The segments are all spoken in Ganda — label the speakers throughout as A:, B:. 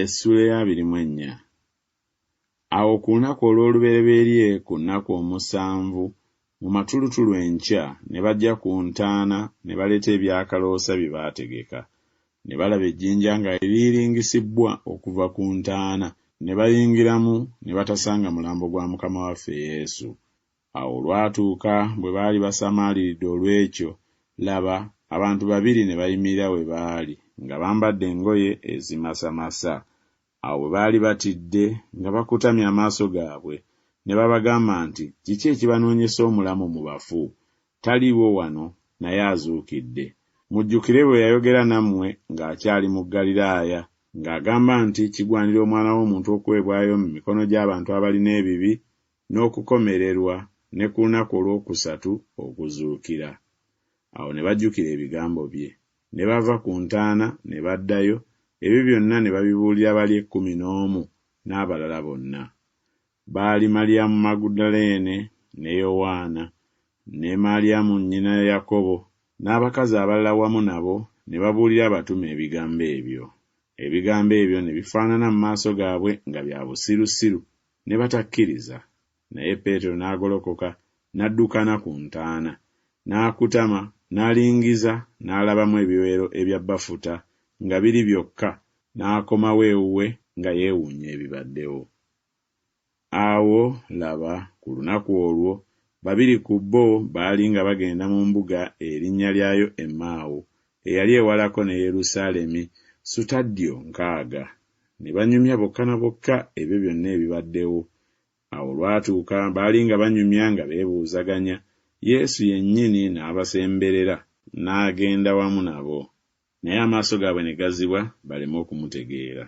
A: Essuula ey'abiri mu ennya. Awo ku lunaku olw'olubereberye ku nnaku omusanvu, mu matulutulu enkya, ne bajja ku ntaana ne baleeta ebyakaloosa bye baategeka. Ne balaba ejjinja nga liyiringisibbwa okuva ku ntaana, ne bayingiramu ne batasanga mulambo gwa Mukama waffe Yesu. Awo olwatuuka bwe baali basamaaliridde olw'ekyo, laba, abantu babiri ne bayimirira we baali nga bambadde engoye ezimasamasa. Awo bwe baali batidde nga bakutamye amaaso gaabwe, ne babagamba nti Kiki ekibanoonyesa omulamu mu bafu? Taliiwo wano, naye azuukidde. Mujjukire bwe yayogera nammwe ng'akyali mu Ggaliraaya, ng'agamba nti Kigwanira Omwana w'omuntu okuweebwayo mu mikono gy'abantu abalina ebibi, n'okukomererwa, ne ku lunaku olwokusatu okuzuukira. Awo ne bajjukira ebigambo bye. Ne bava ku ntaana ne baddayo, ebyo byonna ne babibuulira bali ekkumi n'omu n'abalala bonna. Baali Malyamu Magudaleene, ne Yowaana, ne Malyamu nnyina Yakobo, n'abakazi abalala wamu nabo, ne babuulira abatume ebigambo ebyo. Ebigambo ebyo ne bifaanana mu maaso gaabwe nga bya busirusiru, ne batakkiriza. Naye Peetero n'agolokoka n'addukana ku ntaana, n'akutama, n'alingiza, n'alabamu ebiwero ebya bafuta nga biri byokka, n'akomawo ewuwe nga yeewuunya ebibaddewo. Awo, laba, ku lunaku olwo, babiri ku bo baali nga bagenda mu mbuga erinnya lyayo Emmaawo, eyali ewalako ne Yerusaalemi sutadyo 60, ne banyumya bokka na bokka ebyo byonna ebibaddewo. Awo olwatuuka baali nga banyumya nga beebuuzaganya, Yesu yennyini n'abasemberera, n'agenda wamu nabo. Naye amaaso gaabwe ne gazibwa baleme okumutegeera.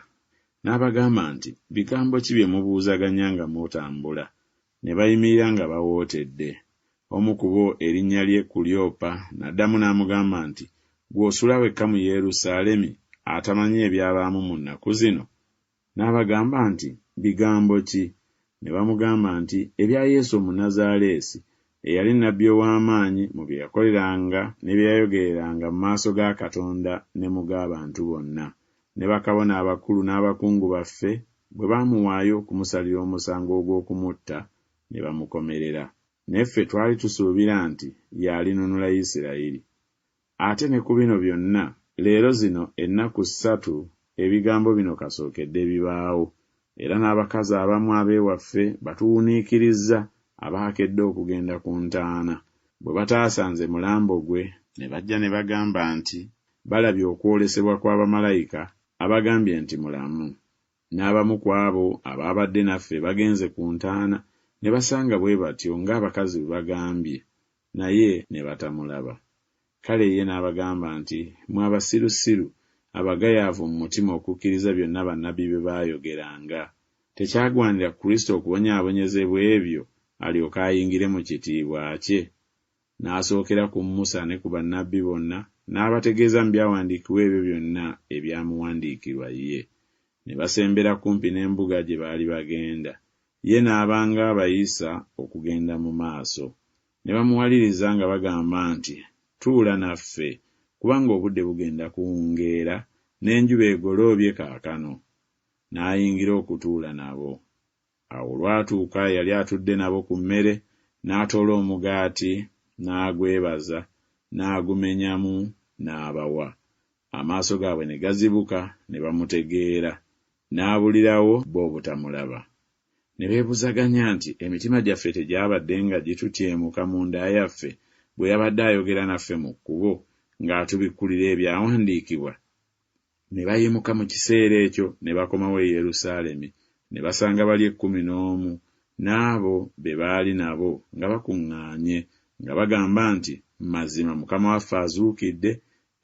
A: N'abagamba nti Bigambo ki bye mubuuzaganya nga mutambula? Ne bayimirira nga bawootedde. Omu ku bo erinnya lye Kulyopa n'addamu n'amugamba nti Ggwe osula wekka mu Yerusaalemi atamanyi ebyabaamu mu nnaku zino? N'abagamba nti Bigambo ki? Ne bamugamba nti Ebya Yesu Omunnazaaleesi, eyali nnabbi ow'amaanyi mu bye yakoleranga ne bye yayogereranga mu maaso ga Katonda ne mu g'abantu bonna, ne bakabona abakulu n'abakungu baffe bwe baamuwaayo okumusalira omusango ogw'okumutta, ne bamukomerera. Naye ffe twali tusuubira nti y'alinunula Isiraeri. Ate ne ku bino byonna, leero zino ennaku ssatu ebigambo bino kasookedde bibaawo, era n'abakazi abamu ab'ewaffe batuwuniikirizza abaakedde okugenda ku ntaana, bwe bataasanze mulambo gwe, ne bajja ne bagamba nti Balabye okwolesebwa kwa bamalayika abagambye nti Mulamu. N'abamu ku abo abaabadde naffe bagenze ku ntaana, ne basanga bwe batyo ng'abakazi bwe bagambye, naye ne batamulaba. Kale ye n'abagamba nti Mmwe abasirusiru, abagayaavu mu mutima okukkiriza byonna bannabbi bye baayogeranga! Tekyagwanira Kristo okubonyaabonyezebwa ebyo, alyoke ayingire mu kitiibwa kye? N'asookera ku Musa ne ku bannabbi bonna, n'abategeeza mu byawandiikibwa ebyo byonna ebyamuwandiikirwa ye. Ne basembera kumpi n'embuga gye baali bagenda, ye n'aba ng'abayisa okugenda mu maaso. Ne bamuwaliriza nga bagamba nti Tuula naffe, kubanga obudde bugenda kuwungeera, n'enjuba egoloobye kaakano. N'ayingira okutuula nabo. Awo olwatuuka yali atudde nabo ku mmere, n'atoola omugaati, n'agwebaza, n'agumenyamu, n'abawa. Amaaso gaabwe ne gazibuka, ne bamutegeera, n'abulirawo bo obutamulaba. Ne beebuzaganya nti Emitima gyaffe tegyabadde nga gitutyemuka munda yaffe, bwe yabadde ayogera naffe mu kkubo, ng'atubikkulira ebyawandiikibwa? Ne bayimuka mu kiseera ekyo ne bakomawo e Yerusaalemi, ne basanga bali ekkumi n'omu n'abo be baali nabo nga bakuŋŋaanye, nga bagamba nti Mazima Mukama waffe azuukidde,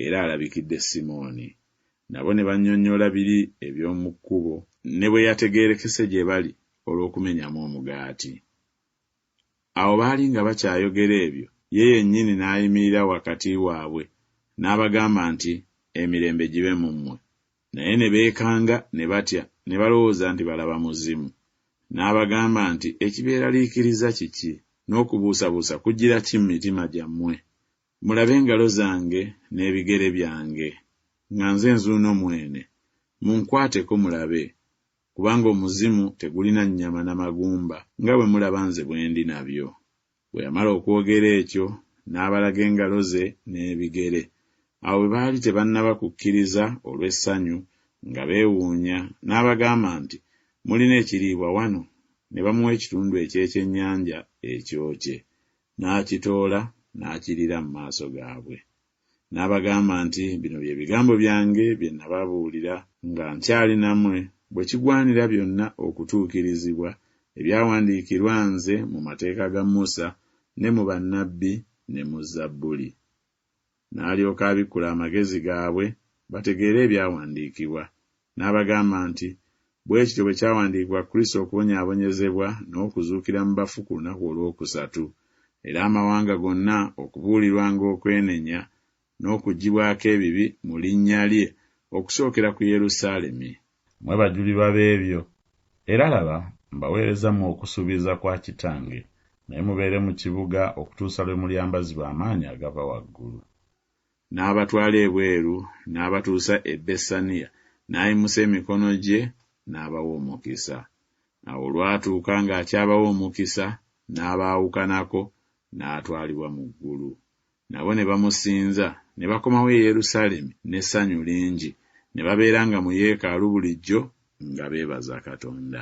A: era alabikidde Simooni. Nabo ne bannyonnyola biri eby'omu kkubo, ne bwe yategeerekese gye bali olw'okumenyamu omugaati. Awo baali nga bakyayogera ebyo, ye yennyini n'ayimirira wakati waabwe, n'abagamba nti Emirembe gibe mu mmwe. Naye ne beekanga ne batya, ne balowooza nti balaba muzimu. N'abagamba nti Ekibeeraliikiriza kiki, n'okubuusabuusa kujjira ki mu mitima gyammwe? Mulabe engalo zange n'ebigere byange, nga nze nzuuno mwene. Munkwateko mulabe, kubanga omuzimu tegulina nnyama na magumba nga bwe mulaba nze bwe ndi nabyo. Bwe yamala okwogera ekyo, n'abalaga engalo ze n'ebigere. Awo bwe baali tebannaba kukkiriza olw'essanyu, nga beewuunya, n'abagamba nti, Mulina ekiriibwa wano? Ne bamuwa ekitundu eky'ekyennyanja ekyokye. N'akitoola, n'akiriira mu maaso gaabwe. N'abagamba nti, Bino bye bigambo byange bye nababuulira nga nkyali nammwe, bwe kigwanira byonna okutuukirizibwa, ebyawandiikirwa nze mu mateeka ga Musa, ne mu bannabbi, ne mu Zabbuli. N'alyoka abikkula amagezi gaabwe, bategeere ebyawandiikibwa. N'abagamba nti, Bwe kityo bwe kyawandiikibwa Kristo okubonyaabonyezebwa n'okuzuukira mu bafu ku lunaku olwokusatu, era amawanga gonna okubuulirwanga okwenenya n'okuggyibwako ebibi mu linnya lye, okusookera ku Yerusaalemi. Mmwe bajulirwa b'ebyo. Era laba, mbaweereza mmwe okusuubiza kwa Kitange, naye mubeere mu kibuga okutuusa lwe mulyambazibwa amaanyi agava waggulu. N'abatwala ebweru, n'abatuusa e Bessaniya, n'ayimusa emikono gye n'abawa omukisa. Awo olwatuuka ng'akyabawa omukisa, n'abaawukanako, n'atwalibwa mu ggulu. Nabo ne bamusinza, ne bakomawo e Yerusaalemi n'essanyu lingi, ne babeeranga mu yeekaalu bulijjo nga beebaza Katonda.